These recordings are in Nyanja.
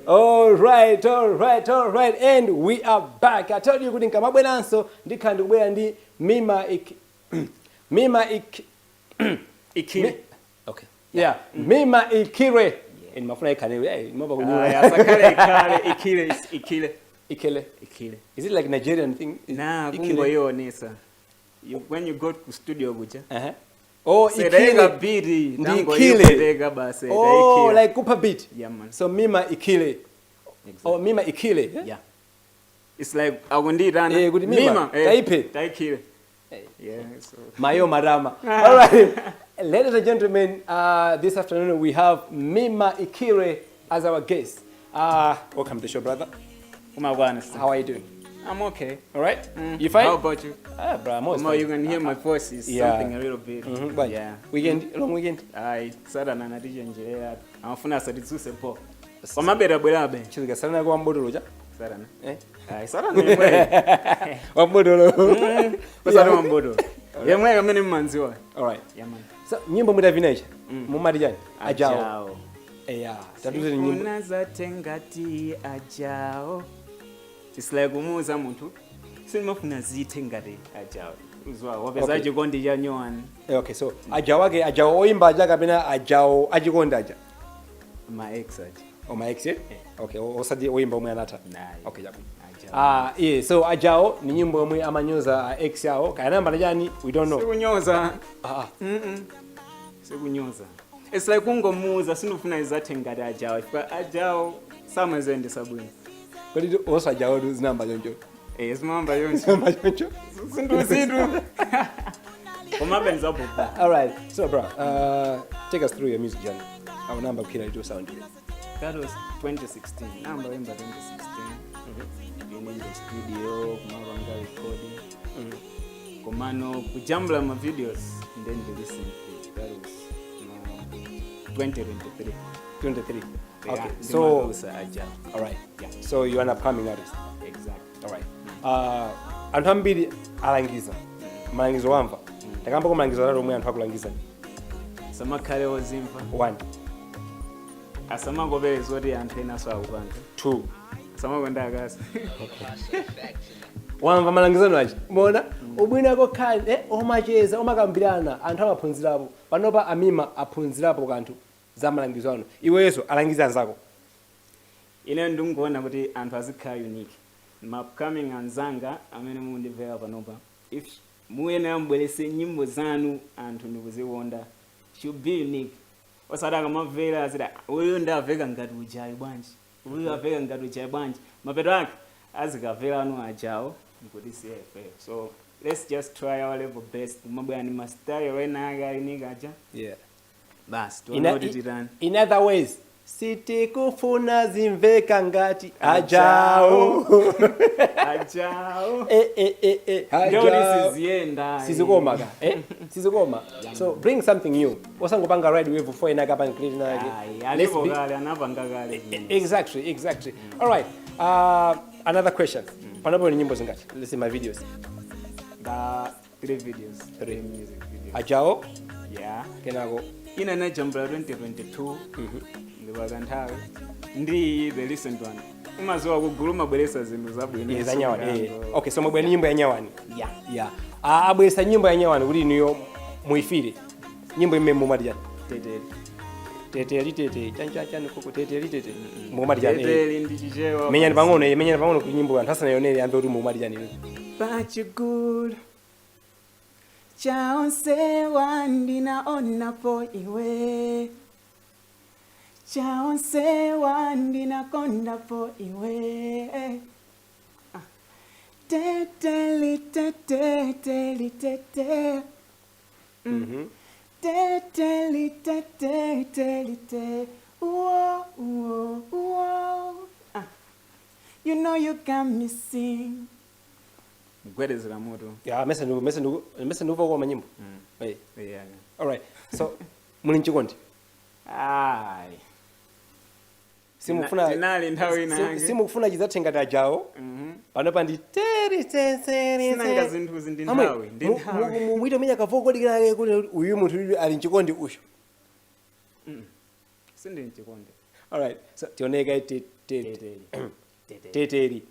All right, and we are back. I told you kuti nkamabweranso ndikhala ndikubwera ndi Mima Ik Mima Ik Ikile. Okay. Yeah, Mima Ikire. In mafuna ikhale, hey, mapa kunyura. Aya, asakhale ikhale Ikile is Ikile. Ikele. Ikile. Is it like Nigerian thing? Is Na Ikile? Kungoyionesa. When you go to studio kuja. Oh, Sereka Ikile. beat. Ndi Ikile. Tangoyipeleka basi. Oh, Ikile. like Cooper beat. Yeah, man. So Mima Ikile. Exactly. Oh, Mima Ikile. Yeah. Yeah. It's like akundiyitana. Eh, kuti Mima, taiphe. Taikile. Yeah, so Mayo Marama. All right. Ladies and gentlemen, this afternoon we have Mima Ikire as our guest. Welcome to the show, brother. Umakwana, sir. How are you doing? I'm okay. All right? You fine? How about you? Ah, bro, I'm always Mo, fine. you can hear my voice is something a little bit. Bye. Yeah. Weekend, long weekend. Ayi, Satana anatichenjerera. Amafuna asatitsuse po. Kwamabera bwerabe. Chizika sana kwa mbodolo cha? Satana. Eh? Ayi, Satana yemwe. Wambodolo. Osati wambodo. Yemwe kamene mmanziwa. All right. Yeah, man. So, nyimbo mutavina ichi? Mumati chani? Ajao. Ajao. Yeah. Tatuze nyimbo. Sifuna zatengati ajao. It's like kumuuza munthu sindimafuna zithe ngati ajao. Uzwa wapeza chikondi cha nyowani. Eh, okay, so ajao ake ajao oimba aja kapena ajao achikondi aja? Ma ex aja. Oh, my ex, eh? Okay, osati oimba omwe anatha. Nayi. Okay, chabwino. Ajao. Ah, yeah, so ajao ni nyimbo yomwe amanyoza ex yawo. Kaya namba chani, we don't know. Sikunyoza. Ah, ah. Sikunyoza. It's like kungomuuza sindifuna izathe ngati ajawo chifukwa ajawo samaziyendesa bwino. Kodi oso ajao tu zinamba choncho? Eh, zimamba yonse. Zinamba choncho? Sinduzitu. Komabe ndizapopa. All right. So bro, take us through your music journey. Our number kila itu sound. That was 2016. Namba wimba 2016. Been in the studio, kumapanga recording. Komano kujambula ma videos and then releasing it. That was 2023. 23. Yeah, Okay. So ndimalusa ajawo. all right. Yeah. So you're an upcoming artist. Exactly. All right. Anthu ambiri alangiza. Malangizo wamva. Takamba ko malangizo atatu omwe anthu akulangiza. Samakhale ozimva. One, Asamangopere zoti anthu ena so akupanga. Two. Asamakonda akazi. Wamva malangizano achi mona ubwino kokhala omacheza, omakambirana, anthu amaphunzirapo. Panopa amima aphunzirapo kanthu za malangizo ano. Iwenso alangiza anzako. Ine ndingoona kuti anthu azikhala unique. Ma upcoming anzanga amene mundimvera panopa, if muyenera mubwerese nyimbo zanu anthu ndikuzikonda, should be unique. Osati akamamvera aziti, "Uyu ndamveka ngati ujayi bwanji, uyu amveka ngati ujayi bwanji?" Mapeto ake azikamvera anu ajawo nkuti siyefe. So let's just try our level best, kumabwera ndi ma style ena ake a unique aja. Basi, tione kuti titani. In other ways, sitikufuna zimveka ngati ajawo. Ajawo. Eh, eh, eh, eh, Ndikuti ajawo. siziyenda. Sizikoma ka, eh, sizikoma. So bring something new, osangopanga ride wave for inaka pan create nake. Ayi, Let's alipo be kale, anapanga kale. Exactly. All right, another question. Panopo ni nyimbo zingati? Let's see my videos. The three videos. Three. Music videos. Ajawo. Yeah. Kenako? Ina najambula 2022 ndipakanthawi ndi the recent one. Umaziwa kugulu mabweresa zinthu zabwino. Yeah, za nyawani, eh. Okay, so mwabwera nyimbo ya nyawani. Yeah. Yeah, ah, abweresa nyimbo ya nyawani kuti inuyo muifire nyimbo imene mumati chani? Teteli. Teteli tete chan koko teteli tete mumati chani, eh? Teteli ndi Chichewa. Menyani pang'ono, eh, menyani pang'ono kuti nyimbo anthu asanayionere amve kuti mumati chani inu. Pachigulu chaonsewa ndinaonapo iwe, chaonsewa ndinakondapo iwe. Ah. Teteli teteli tete. Teteli teteli te. Uo, uo, uo. Ah. You know you got me sing. Mgwedezera moto. Yeah, mese ndikuva koma nyimbo. Eh. Yeah. All right. So muli mchikondi? Ayi. Simukufuna Tinali nthawi inange. Simukufuna chidzathe ngati ajawo. Panopa ndi teri teri. Sinanga zinthuzi ndi nthawi, ndi nthawi. Mwito menya kavoko dikirake kuti uyu munthu uyu ali mchikondi uyu. Sindi mchikondi. All right. So tioneka iti Tete. Teteri. Teteri. Teteri.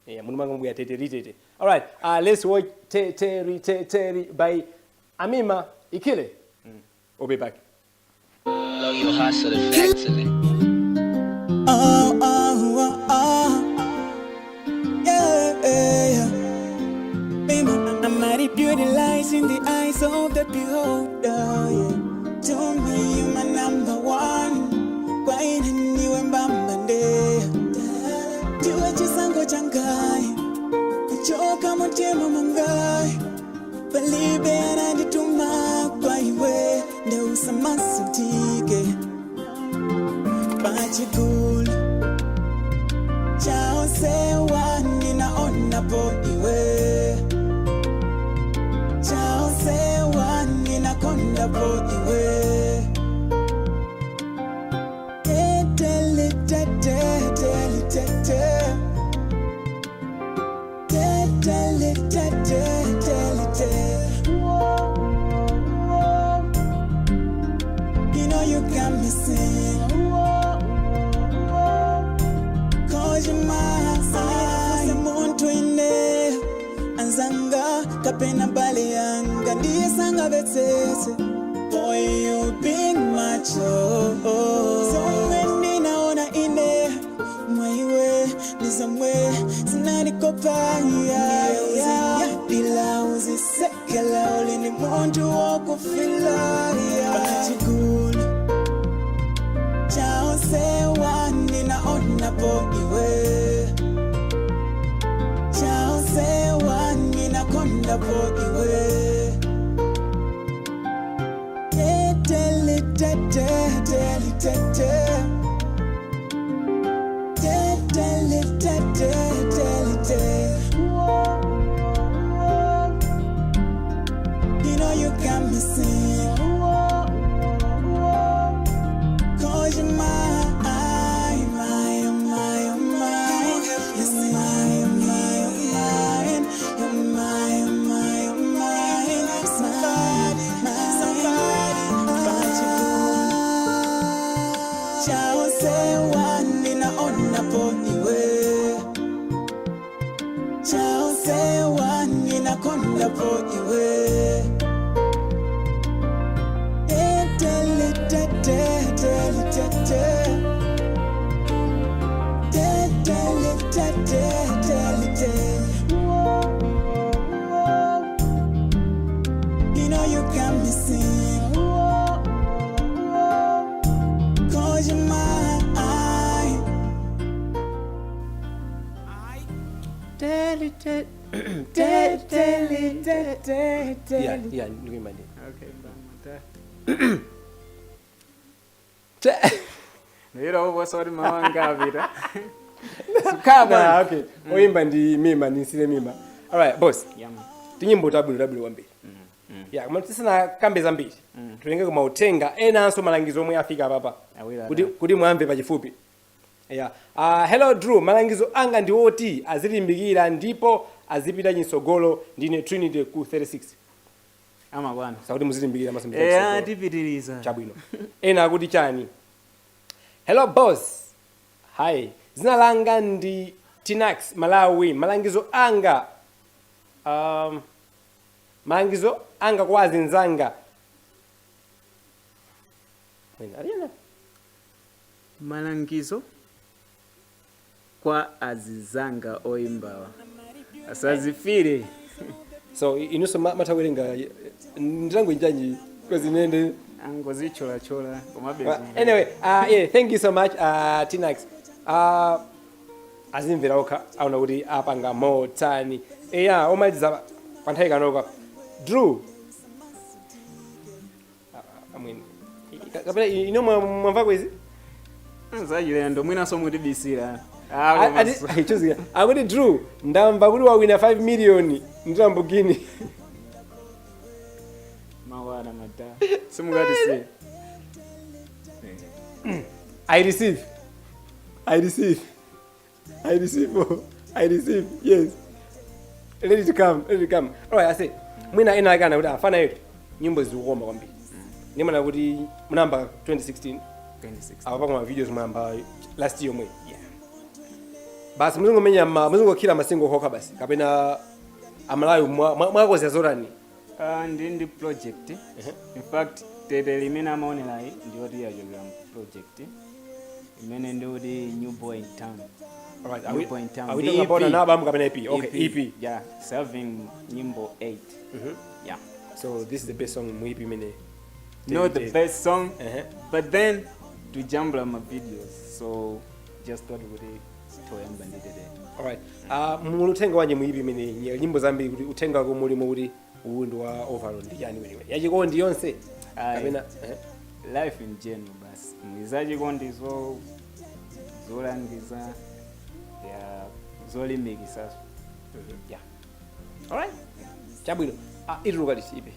Yeah, munthu mwanga mbuya teteri tete. All right, let's watch Teteri Teteri by Amima Ikile. We'll be back. Blow your hustle effectively. Oh. Yeah. Baby, mighty beauty lies in the eyes of the beholder. Yeah. To me, you my number one. Kwa ine niwe mbambande. Ndiwe chisango changai. Kuchoka mutima mangai. Palibe anandituma kwa iwe. Ndeusamasutike. Pachikulu chaosewa ninaonapo iwe, chaosewa ninakondapo iwe. Tetele tetele tete, tetele tetele te. You know you got me singing. 'Cause you're mine. Muntu ine anzanga kapena bale yanga ndiye sanga betsese. Boy, you being macho. Zomwe ndinaona ine mwaiwe nizomwe zinandikopa. Bila uzisekela uli ni muntu wokufila. Pachigulu chaosewa ninaonapo iwe, chaosewa ninakondapo iwe. Tetele tetele tete, tetele tetele te. You know you got me singing. 'Cause you're mine, mine, mine, mine. You're mine, mine, mine. You're mine, mine, mine. Somebody, somebody. Chaosewa ninaonapo iwe, chaosewa ninakondapo iwe. Tetele tetele tete, tetele tetele te. You know you got me singing. 'Cause you're mine. Tele te Tetele tetele. Yeah, ndikuimba ndi. Okay, mbamata. Ndiro ubosa uri mawanga apita. Nah, okay. Oyimba ndi Mima, ndinsile Mima. All right, boss. Yeah, man. Tinyimbo tabwino tabwino kwambiri. Yeah, koma tisana kambe zambiri. Tulenge koma uthenga enanso malangizo omwe afika papa. Awira. Kuti mwamve pachifupi. Yeah. Hello Drew, malangizo anga ndi oti azilimbikira ndipo azipita chinsogolo. Ndine Trinity ku 36. Ama bwana. Sakuti muzilimbikira masambira. Eh, tipitiriza. Chabwino. Ena akuti chani? Hello boss. Hi, zina langa ndi Tinax Malawi. Malangizo anga kwa azinzanga. Mwina, aliyena? Malangizo kwa azizanga oimbawa asazifire. So inunso matha kuwerenga ndilango njanji because inende Angozicholachola komabe. Well, anyway, yeah, thank you so much, Tinax. Azimvera okha aona kuti apanga motani. Eya, omaliza pa nthawi kanoka. Drew. I mean, kapena ino mwamvako izi? Zachilendo mwinaso mutibisira. Chuzika. Akuti Drew, ndamva kuti wawina 5 million ndi Lamborghini. Mawana mata simungati si. I receive. I receive. I receive. Oh, I receive. Yes. Let it come. Let it come. All right, I say. Mwina ena akana kuti afana yetu nyimbo zikukoma kwambiri. Ndimana kuti munamba 2016 2016. apa pakoma videos munamba last year mwe. Yeah. Basi muzingomenya muzingokhira ma single okha basi, kapena Amalawi mwakoza zotani? Ndi project. In fact, tete limene amaonerayi ndiyoti yachokera mu project imene ndikuti New Boy in Town. Alright, are New we, Boy in Town. are we The talking about EP. an album kapena EP? Okay, EP. Yeah, serving nyimbo 8, yeah. So this is the best song mu EP imene? Not the best song, but then tujambula ma videos, so just thought kuti toyamba ndi tete. Alright. Muli uthenga wanje mu EP imene, nyimbo zambiri, kuti uthenga wako mulimo kuti uwu ndi wa overall ndi chani weniweni? Yachikondi yonse Ayi. kapena? Life in general basi, mwizachikondizo, zolangiza ya zolimbikisaso, yeah. Alright, chabwino. Ituluka liti EP?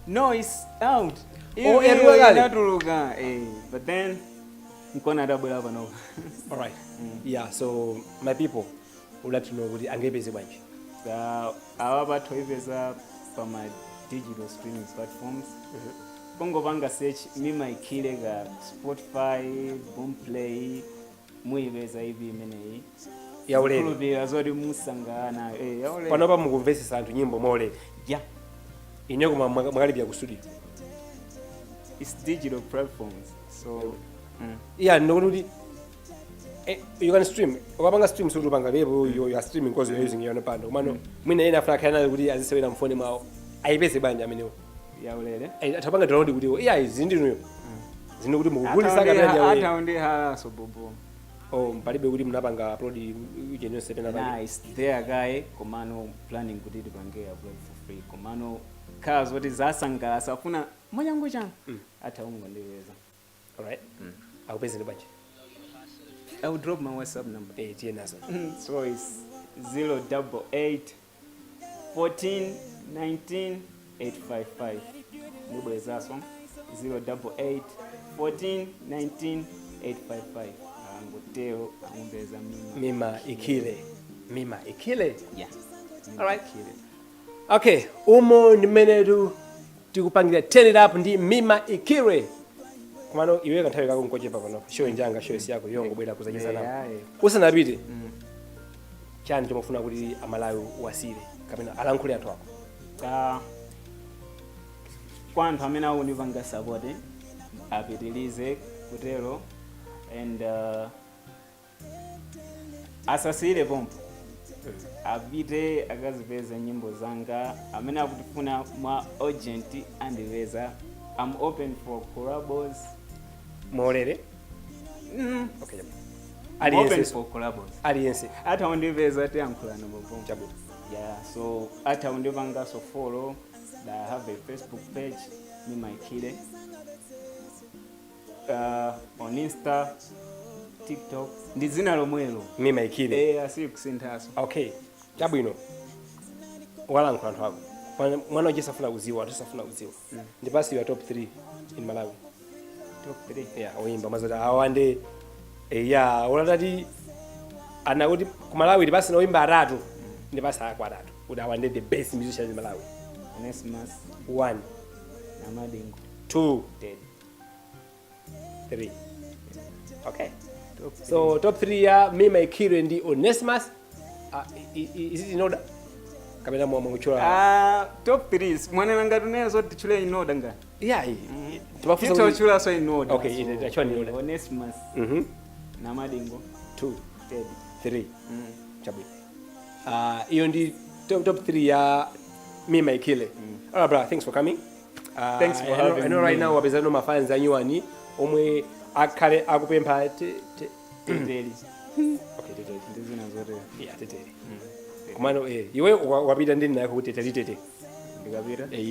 No, it's out. Oh, yatuluka kale? Inatuluka, eh, but then nkona atabwera panopa. Alright, yeah, so my people would like to know kuti angepeze bwanji? Awa pathoipeza pama digital streaming platforms, kungopanga search Mima Ikhile ka Spotify, Boomplay, muyipeza EP imeneyi. Yaulere. Khulupirira zoti musangalala nayo, eh, yaulere. Panopa mukumvesesa anthu nyimbo maulere? Yeah. Ine koma mwakalipira ku studio. It's digital platforms, so Yeah, ndikuti kuti you can stream, ukapanga stream suti upanga pepo, you are streaming because you are using your own bundle. Komano mwina ena afuna akhale nayo kuti azisewera mfoni mwawo, ayipeze bwanji amenewo? Yaulere. Atapanga download kuti iya izi ndinuyo zino kuti mukugulisa kapena ndiyaulere? Ataundi halaso bobo. Oh, palibe kuti munapanga upload chenonse pena pake? Nice there guy, komano planning kuti tipange upload for free, komano khala zoti zasangalasa afuna mwachangu changu atha kungondipeza. Alright, akupezeni bwanji? I will drop my WhatsApp number. Eh, tiye nazo. So it's 088 14 19 855. Ndibwezaso, 088 14 19 855. Angotero angupeza Mima. Mima Ikhile, Mima Ikhile. Yeah. Alright. Ikhile. Okay, umo ndimenetu tikupangira Turn It Up ndi Mima Ikhile. Komano iwe kanthawi kako nkochepa pano, show njanga, show yako yongobwera kuzacheza nawo. Yeah. Usanapite, chani chomafuna kuti Amalawi wasire kapena alankhule anthu ako? Kwa anthu amene akundipanga support, apitilize kutero and asasiyire pompo, apite akazipeze nyimbo zanga. Amene akutifuna mwa urgent andipeza. I'm open for collabos. Maulere? Okay, I'm open aliyense for collabos. Aliyense. Atha kundipeza, tiyankhulana bobo. Chabwino. Yeah, so atha kundipanganso follow. I have a Facebook page, Mima Ikhile, on Insta, TikTok ndi dzina lomwelo. Mima Ikhile. Eh, asikusinthaso. Okay, chabwino. Walankhula anthu ako. Mwana uja safuna kuziwa, anthu safuna kuziwa. Ndipasi your top 3 in Malawi. Top 3? Yeah, oyimba mazoti awa ndi ya ulatati ana kuti ku Malawi ndipasi oyimba atatu, ndipasi ako atatu kuti awa ndi the best musicians in Malawi. Onesimus. One. Namadingo. Two. Dead. Three, okay. Top three. So top 3 ya Mima Ikhile ndi Onesimus. Is it in order kapena mwa mukuchola? Ah, top 3 mwanena ngati unezo tichule in order ngati Yeah, timafunsa kuti- titochulaso in order. Okay, ine tachula in order. Onesimus, Namadingo, Two. Dead. Three. Chabwino. Iyo ndi top 3 ya Mima Ikhile. Alright, bro, thanks for coming. Thanks for having I know right me. now wapeza no mafans anyuwani omwe akhale akupempha Teteli. Okay, teteli. Ndi zina zotero. Yeah, teteli. Komano iwe wapita ndi nako kuti teteli tete. Ndikapita. Eh.